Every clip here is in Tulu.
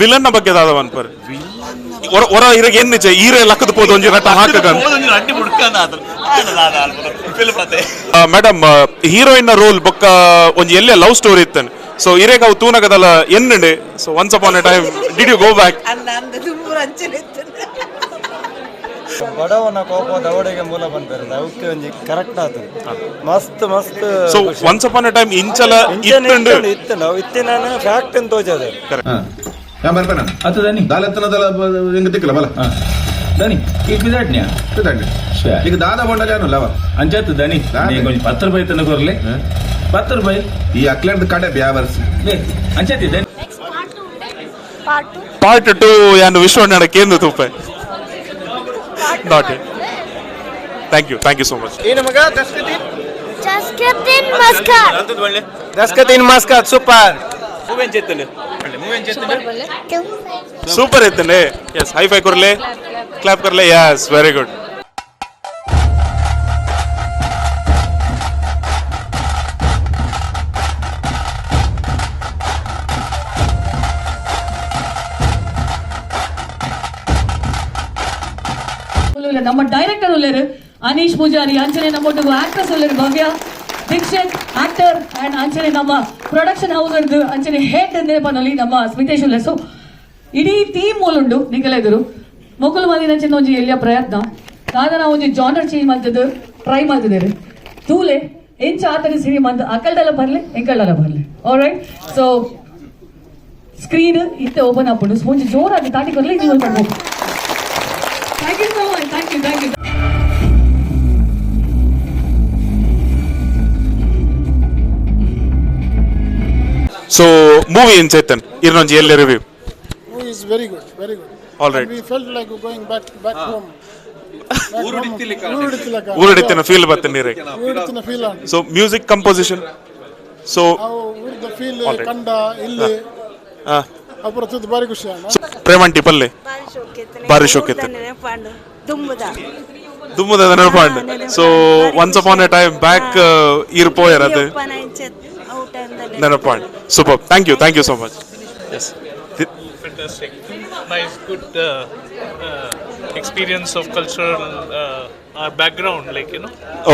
ವಿಲನ್ ಬಗ್ಗೆ ದಾದ ಪನ್ಪರ್ ಒರ ಒರ ಇರಗೆ ಎನ್ನಿಚೆ ಈರೆ ಲಕ್ಕದ ಪೋದು ಒಂಜಿ ರಟ್ಟ ಹಾಕಗ. ಒಂಜಿ ಅಡ್ಡಿ ಬುಡ್ಕನ ಆತನ ಆಂಡ ದಾದ ಫಿಲ್ಮ್ ಅತೆ. ಮೇಡಮ್, ಹೀರೋಯಿನ್ ರೋಲ್ ಬೊಕ್ಕ ಒಂಜಿ ಎಲ್ಲೆ ಲವ್ ಸ್ಟೋರಿ ಇತ್ತನ್. ಸೊ ಇರೇಗ ಅವು ತೂನಗದಲ್ಲ ಎನ್ನುಂಡೆ. So once upon a time, did you go back? ಅಲ್ಲ ಅಂದ ದುಂಬುರು ಅಂಚನೆ ಇತ್ತು. ಬಡವನ ಕೋಪ ದವಡೆಗೆ ಮೂಲ ಬಂದಿರೋದು, ಅವಕ್ಕೆ ಒಂಜಿ ಕರೆಕ್ಟ್ ಆತದೆ, ಮಸ್ತ್ ಮಸ್ತ್. ಸೊ ಒನ್ಸ್ ಅಪಾನ್ ಎ time ಇಂಚಲ ಇಂಚನೆ ಇತ್ತುಂಡು. ಇತ್ತುಂಡು ಇತ್ತು, ನಾವು ಇತ್ತಿನ ಫ್ಯಾಕ್ಟ್ ಅಂತ ತೋಜದ. ಯಾ ಬರ್ಪೇನ. ಅತ್ತ ದನಿ. ದಾಲೆತ್ತನ ದಲ ಎಂಗ ತಿಕ್ಕಲ ಬಲ. ದನಿ ಈ ಪಿದಾಟ್ನ್ಯಾ? ಪಿದಾಟ್ನಿ. ಶ್ಯಾ. ಈಗ ದಾದ ಬೋಂಡಲ ಏನಲ್ಲ ಅವ. ಅಂಚಾತು ದನಿ. ದಾದ? ನೀ ಕೊಂಚ 10 ರೂಪಾಯಿ ತನ ಕೊರ್ಲೆ, 10 ರೂಪಾಯಿ. ಈ ಅಕ್ಲೆಂಡ್ ಕಡೆ ಬ್ಯಾವರ್ಸ್. ಲೇ ಅಂಚಾತಿ ದನಿ. Part 2. Part 2 ಯಾನು ವಿಶ್ವಣ್ಣ ಕೇಂದ್ರ ತೂಪೆ. Not, thank you, thank you so much. Just kept in Muscat. ದಸ್ಕತ್ in Muscat super. Super ಇತ್ತನೆ. S, high five ಕೊರ್ಲೆ, ಕ್ಲಾಪ್ ಕೊರ್ಲೆ. Yes, very good. ಉಲ್ಲೇರು ನಮ್ಮ ಡೈರೆಕ್ಟರ್ ಉಲ್ಲೇರು ಅನೀಶ್ ಪೂಜಾರಿ, ಅಂಚನೆ ನಮ್ಮೊಟ್ಟಿಗೆ ಆಕ್ಟ್ರೆಸ್ ಉಲ್ಲೇರು ಭವ್ಯ ದೀಕ್ಷಿತ್ ಆಕ್ಟರ್ ಅಂಡ್ ಅಂಚನೆ ನಮ್ಮ ಪ್ರೊಡಕ್ಷನ್ ಹೌಸ್ ಅಂಚನೆ ಹೆಡ್ ಅಂದ್ರೆ ಪನೊಲಿ ನಮ್ಮ ಸ್ಮಿತೇಶ್ ಉಲ್ಲೇರ್. ಸೊ ಇಡೀ ಟೀಮ್ ಮೂಲುಂಡು ನಿಕಲೆದುರು ಮೊಕುಲು ಮಂದಿನ ಅಂಚನೆ ಒಂಜಿ ಎಲ್ಲಿಯ ಪ್ರಯತ್ನ ದಾದ ಒಂಜಿ ಜಾನರ್ ಚೇಂಜ್ ಮಲ್ತದ್ದು ಟ್ರೈ ಮಲ್ತಿದ್ದೇವೆ. ತೂಲೆ ಎಂಚ ಆತನ ಸಿನಿಮಾ ಅಂತ ಅಕಲ್ಡಲ ಬರ್ಲೆ, ಎಂಕಲ್ಡಲ ಬರ್ಲೆ. ರೈಟ್, ಸೊ ಸ್ಕ್ರೀನ್ ಇತ್ತೆ ಓಪನ್ ಆಪುಂಡು. ಒಂಜಿ ಜೋರಾಗಿ ತಾಟಿ ಕೊರ್ಲೆ, ನೀವು ಪಡ್ಬೋದು. Thank you so much. Thank you, thank you. So movie ಎಂಚೈತನ್ ಇರ್ನೊಂಜಿ ಎಲ್ಲೆ review? Movie is very good, very good. All right. And we felt like going back back home. Back home. ಊರುಡಿತ್ತಿಲಕ. ಊರುಡಿತ್ತಿನ feel ಬತ್ತನ್ ನೀರೆ. ಊರುಡಿತ್ತಿನ ಫೀಲ್ ಉಂಟು. ಸೊ ಮ್ಯೂಸಿಕ್ ಕಂಪೋಸಿಷನ್ ಸೊ ಅವು ಊರದ ಫೀಲ್. All right. ಕಂಡ ಇಲ್ಲಿ ಅಪುರ ತುದ್ದು ಬಾರಿ ಖುಷಿ ಅಣ್ಣ. ಪ್ರೇಮಂಟಿ ಪಲ್ಲೆ. ಬಾರಿ ಶೋಕಿತ್ತು. ಬಾರಿ ಶೋಕಿತ್ತು. ನೆನಪಾಂಡು ದುಂಬುದ. ದುಮ್ಮದ ನೆನಪಾಂಡ್. So once upon a time back ಇರ್ ಪೋಯರ್ ಅದು ನೆನಪಾಂಡ್. Super, thank you, thank you so much. Yes. Fantastic. Nice, good experience of cultural our background, like.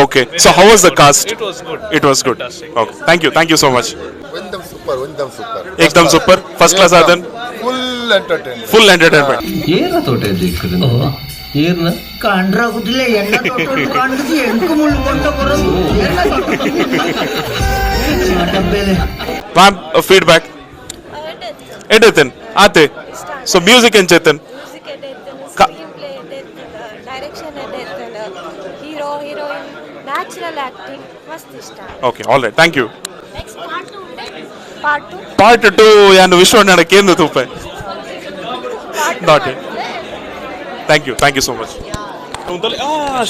Okay, so how was the cast? It was good. It was good. Fantastic. Okay, thank you, thank you so much. ಒಂದಮ್ super, ಒಂದಮ್ super. ಏಕ್ದಮ್ super, first class ಆದನ್. Full entertainment. Full entertainment. ಏನ ತೋಟ ಏರ್ನ ಕಂಡ್ರಾಗುದಿಲ್ಲ ಎಣ್ಣ ಕಂಡು ಎಂಕು ಮುಳ್ಳು ಕೊಂಡ ಬರೋದು. ಮ್ಯಾಮ್, ಫೀಡ್ಬ್ಯಾಕ್ ಎಡೇತನ್ ಆತೆ. ಸೊ ಮ್ಯೂಸಿಕ್ ಎಂಚೈತನ್? ಮ್ಯೂಸಿಕ್ ಎಡ್ಡೆ, ಸ್ಕ್ರೀನ್ ಪ್ಲೇ ಎಡ್ಡೆ, ಡೈರೆಕ್ಷನ್ ಎಡ್ಡೆ, ಹೀರೋ ಹೀರೋಯಿನ್ ನ್ಯಾಚುರಲ್ ಆಕ್ಟಿಂಗ್ ಮಸ್ತ್ ಇಷ್ಟ. Okay, all right, thank you. Next part 2. Part 2. Part 2 ಯಾನು ವಿಶ್ವಣ್ಣ ಕೇಂದ್ರ ತೂಪೆ. Not, thank you, thank you so much.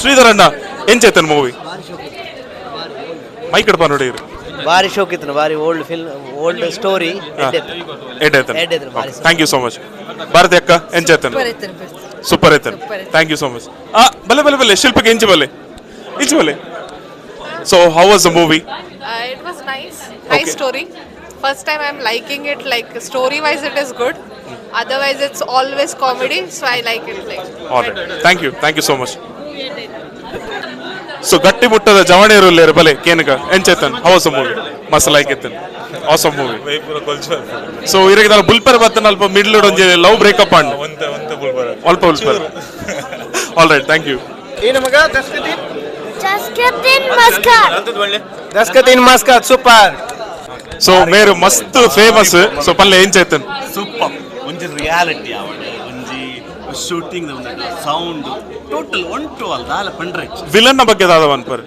Sridhar ಅಣ್ಣ, ಎಂಚೈತನ್ ಮೂವಿ? ಮೈಕ್ ಇಡ್ಪ ನೋಡಿ. ಬಾರಿ ಶೋಕಿತ್ತು, ಬಾರಿ ಓಲ್ಡ್ ಫಿಲ್ಮ್, ಓಲ್ಡ್ ಸ್ಟೋರಿ. ಎಡ್ಡೈತನ್. Thank you so much. Bharati ಅಕ್ಕ, ಎಂಚೈತನ್? ಸೂಪರ್ ಐತನ್. Thank you so much. ಆ ಬಲೆ ಬಲೆ ಬಲೆ ಶಿಲ್ಪಕ್ಕೆ ಇಂಚು ಬಲೆ, ಇಂಚು ಬಲೆ. So how was the movie? It was nice. Nice story. First time I'm liking it. Like, story wise it is good. Otherwise it's always comedy, so I like it, like. All right, thank you, thank you so much. So ಗಟ್ಟಿ ಮುಟ್ಟದ ಜವಣಿಯರು ಬಲೆ ಕೇನಕ ಎಂಚೇತನ್? How was movie? ಮಸ್ತ್ ಲೈಕ್ ಇತ್ತನ್. Awesome movie. ಸೊ ಇರಗಿದ ಬುಲ್ಪರ್ ಬತ್ತನ ಅಲ್ಪ ಮಿಡ್ಲ್ ಒಂಜಿ ಲವ್ ಬ್ರೇಕಪ್ ಆಂಡ್ ಅಲ್ಪ ಬುಲ್ಪರ್. All right, thank you. Just kept in Muscat. ದಸ್ಕತ್ in Muscat super. So ಮೇರು ಮಸ್ತ್ ಫೇಮಸ್. ಸೊ ಪಲ್ಲೆ ಎಂಚೇತನ್? ಸೂಪರ್, ಒಂಜಿ ರಿಯಾಲಿಟಿ ಅವಡೆ, ಒಂಜಿ ಶೂಟಿಂಗ್ ಒಂದು ಸೌಂಡ್ ಟೋಟಲ್ ಒನ್ ಟು ಅಲ್ ದಾಲ ಪಂಡ್ರೆ. ವಿಲನ್ ಬಗ್ಗೆ ದಾದ ಪನ್ಪರ್?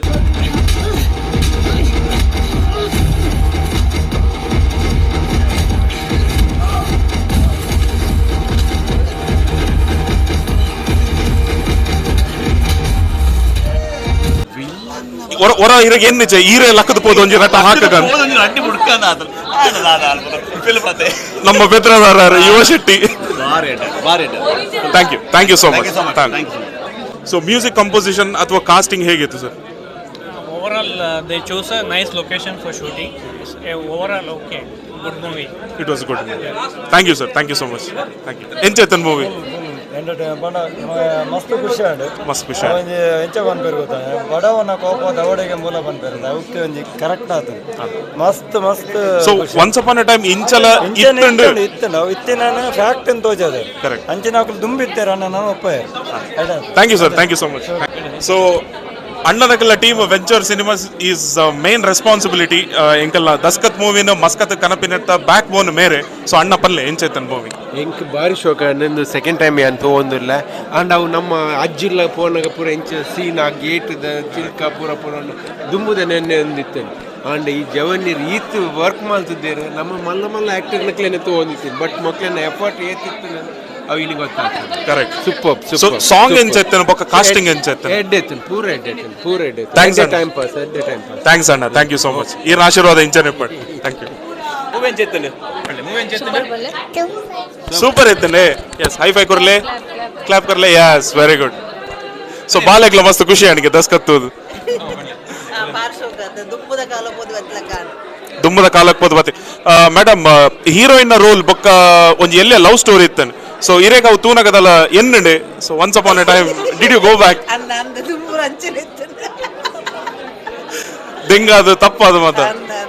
ಒರ ಒರ ಇರಗೆ ಎನ್ನಿಚೆ ಈರೆ ಲಕ್ಕದ ಪೋದು ಒಂಜಿ ರಟ್ಟ ಹಾಕಗ. ಒಂಜಿ ಅಡ್ಡಿ ಬುಡ್ಕನ ಆತನ ಆಂಡ ದಾದ ಫಿಲ್ಮ್ ಅತೆ. ನಮ್ಮ ಬೆದ್ರದಾರ ಯುವ ಶೆಟ್ಟಿ. ಬಾರಿ ಎಡ್ಡೆ, ಬಾರಿ ಎಡ್ಡೆ. Thank you, thank you so thank much. You so much, thank you. So music composition ಅಥವಾ ಕಾಸ್ಟಿಂಗ್ ಹೇಗಿತ್ತು sir? Overall, they chose a nice location for shooting. It's, overall, okay. Good movie. It was good. Thank you sir, thank you so much. Thank you. ಎಂಚೆತ್ತನ್ movie? Entertain ಪಂಡ ಮಸ್ತ್ ಖುಷಿ ಆಂಡ್. ಮಸ್ತ್ ಖುಷಿ ಆಂಡ್. ಒಂಜಿ ಎಂಚ ಪನ್ಪೆರ್ ಗೊತ್ತಾ, ಬಡವನ ಕೋಪ ದವಡೆಗೆ ಮೂಲ ಪನ್ಪೆರ್, ಅವಕ್ಕೆ ಒಂಜಿ ಕರೆಕ್ಟ್ ಆತುಂಡು. ಮಸ್ತ್ ಮಸ್ತ್. ಸೊ ಒನ್ಸ್ ಅಪಾನ್ ಅ time ಇಂಚಲ ಇಂಚನೆ ಇತ್ತುಂಡು. ಇತ್ತುಂಡು ಇತ್ತುಂಡು ಅವು ಇತ್ತಿನ ಫ್ಯಾಕ್ಟ್ ಅಂತ ತೋಜಾದೆ. ಕರೆಕ್ಟ್. ಅಂಚಿನ ಅಕುಲು ದುಂಬಿತ್ತೆರ್ ಅಣ್ಣ ನಾನು ಒಪ್ಪಯೆರ್. Thank you sir, thank you so much. So ಅಣ್ಣನಕಲ್ಲ team Venture Cinemas is main responsibility. ಎಂಕಲ್ಲ ದಸ್ಕತ್ ಮೂವಿನ ಮಸ್ಕತ್ ಕನಪಿನೆತ್ತ ಬ್ಯಾಕ್ ಬೋನ್ ಮೇರೆ. ಸೊ ಅಣ್ಣ ಪಲ್ಲೆ ಎಂಚೈತನ್ ಮೂವಿ? ಎಂಕ್ ಬಾರಿ ಶೋಕ. ನಂದು ಸೆಕೆಂಡ್ ಟೈಮ್ ಯಾನ್ ತೋವೊಂದುಲ್ಲ. ಆಂಡ ಅವು ನಮ್ಮ ಅಜ್ಜಿಲ್ಲ ಪೋನಾಗ ಪೂರ ಎಂಚ ಸೀನ್, ಆ ಗೇಟ್ ಚಿಲ್ಕ ಪೂರ ಪೂರ ದುಂಬುದ ನೆನ್ನೆ ಒಂದಿತ್ತೇನೆ. ಆಂಡ ಈ ಜವನ್ಯರು ಈತ್ ವರ್ಕ್ ಮಲ್ತಿದ್ದೇರು. ನಮ್ಮ ಮಲ್ಲ ಮಲ್ಲ ಆಕ್ಟರ್ನಕ್ಲೇನೆ ತೋವೊಂದಿತ್ತೇನೆ, ಬಟ್ ಮಕ್ಳನ್ನ ಎಫರ್ಟ್ ಏತಿತ್ತು ಅವು ಇಲ್ಲಿ ಗೊತ್ತಾಗ್ತದೆ. ಕರೆಕ್ಟ್. ಸೂಪರ್. ಸೊ ಸಾಂಗ್ ಎಂಚೈತನ್ ಬೊಕ್ಕ ಕಾಸ್ಟಿಂಗ್ ಎಂಚೈತನ್? ಎಡ್ಡೆ ಇತ್ತು, ಪೂರ ಎಡ್ಡೆ ಇತ್ತು, ಪೂರ ಎಡ್ಡೆ. Thanks ಅಣ್ಣ. ಟೈಮ್ ಪಾಸ್, ಎಡ್ಡೆ ಟೈಮ್ ಪಾಸ್. Thanks ಅಣ್ಣ, thank you so much. ಈರ್ನ ಆಶೀರ್ವಾದ ಇಂಚನೆ ಪಡ್. Thank you. Super ಇತ್ತನೆ. S, high five ಕೊರ್ಲೆ, ಕ್ಲಾಪ್ ಕೊರ್ಲೆ. Yes, very good. ಸೊ ಬಾಲೆಗ್ಲ ಮಸ್ತ್ ಖುಷಿ ಅಣಿಗೆ ದಸ್ಕತ್ತುದು. ದುಂಬುದ ಕಾಲ ಪೋದು ಬತ್ಲಕ. ದುಮ್ಮದ ಕಾಲಕ್ಕೆ ಪೋದು ಬತ್ತೆ. ಮೇಡಮ್, ಹೀರೋಯಿನ್ ರೋಲ್ ಬೊಕ್ಕ ಒಂಜಿ ಎಲ್ಲೆ ಲವ್ ಸ್ಟೋರಿ ಇತ್ತನ್. ಸೊ ಇರೇಗ ಅವು ತೂನಗದಲ್ಲ ಎನ್ನುಂಡೆ. So once upon a time did you go back? ಅಂದ ಅಂದ ದುಂಬು ಅಂಚನೆ ಇತ್ತು. ದಿಂಗ ಅದು ತಪ್ಪು ಅದು ಮಾತ.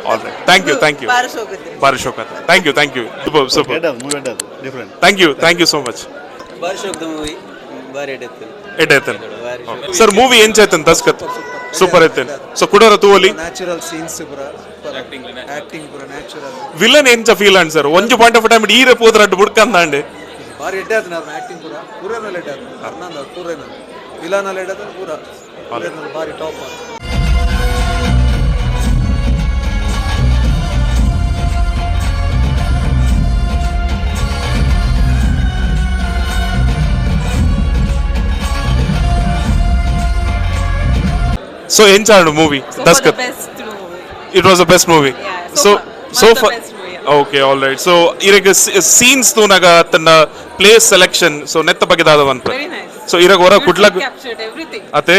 All right, thank you, thank you. ಬಾರಿ ಶೋಕತ್ತೆ. ಬಾರಿ ಶೋಕ. Thank you, thank you. Super, super. Thank you, thank you so much. ಬಾರಿ ಶೋಕದ ಮೂವಿ, ಬಾರಿ ಎಡ್ಡೆ ಇತ್ತು. ಎಡ್ಡೆ ಐತನ್ ಸರ್ ಮೂವಿ. ಎಂಚೈತನ್ ದಸ್ಕತ್? ಸೂಪರ್ ಐತನ್. ಸೊ ಕುಡರ ತೂವಲಿ. ನ್ಯಾಚುರಲ್ ಸೀನ್ಸ್ ಪೂರ, ಆಕ್ಟಿಂಗ್ ಪೂರ ನ್ಯಾಚುರಲ್. ವಿಲನ್ ಎಂಚ ಫೀಲ್ ಅಂಡ್ ಸರ್? ಒಂಜಿ ಪಾಯಿಂಟ್ ಆಫ್ ಟೈಮ್ ಈರೆ ಪೋದ್ರ ಬುಡ್ಕಂದಾಂಡೆ. ಬಾರಿ ಎಡ್ಡೆ ಆತನ ಆಕ್ಟಿಂಗ್ ಪೂರ, ಪೂರೇನಲ್ಲಿ ಎಡ್ಡೆ ಆತನ. ಅರ್ನಂದ ಪೂರೇನಲ್ಲಿ ವಿಲನಲ್ಲಿ ಎಡ್ಡೆ ಆತನ, ಪೂರ ಪೂರೇನಲ್ಲಿ ಬಾರಿ ಟಾಪ್ ಆತ. ಸೊ ಎಂಚಾಂಡ್ movie Daskat? Best movie. It was the best movie. Yeah, so so far. One so of the far best movie, yeah. Okay, all right. So ಇರಗ scenes ತೂನಗ ತನ್ನ ಪ್ಲೇಸ್ ಸೆಲೆಕ್ಷನ್, ಸೊ ನೆತ್ತ ಬಗ್ಗೆ ದಾದ one? Very nice. So ಇರಗ ಹೊರ ಕುಡ್ಲಗ್ captured everything. ಅತೆ.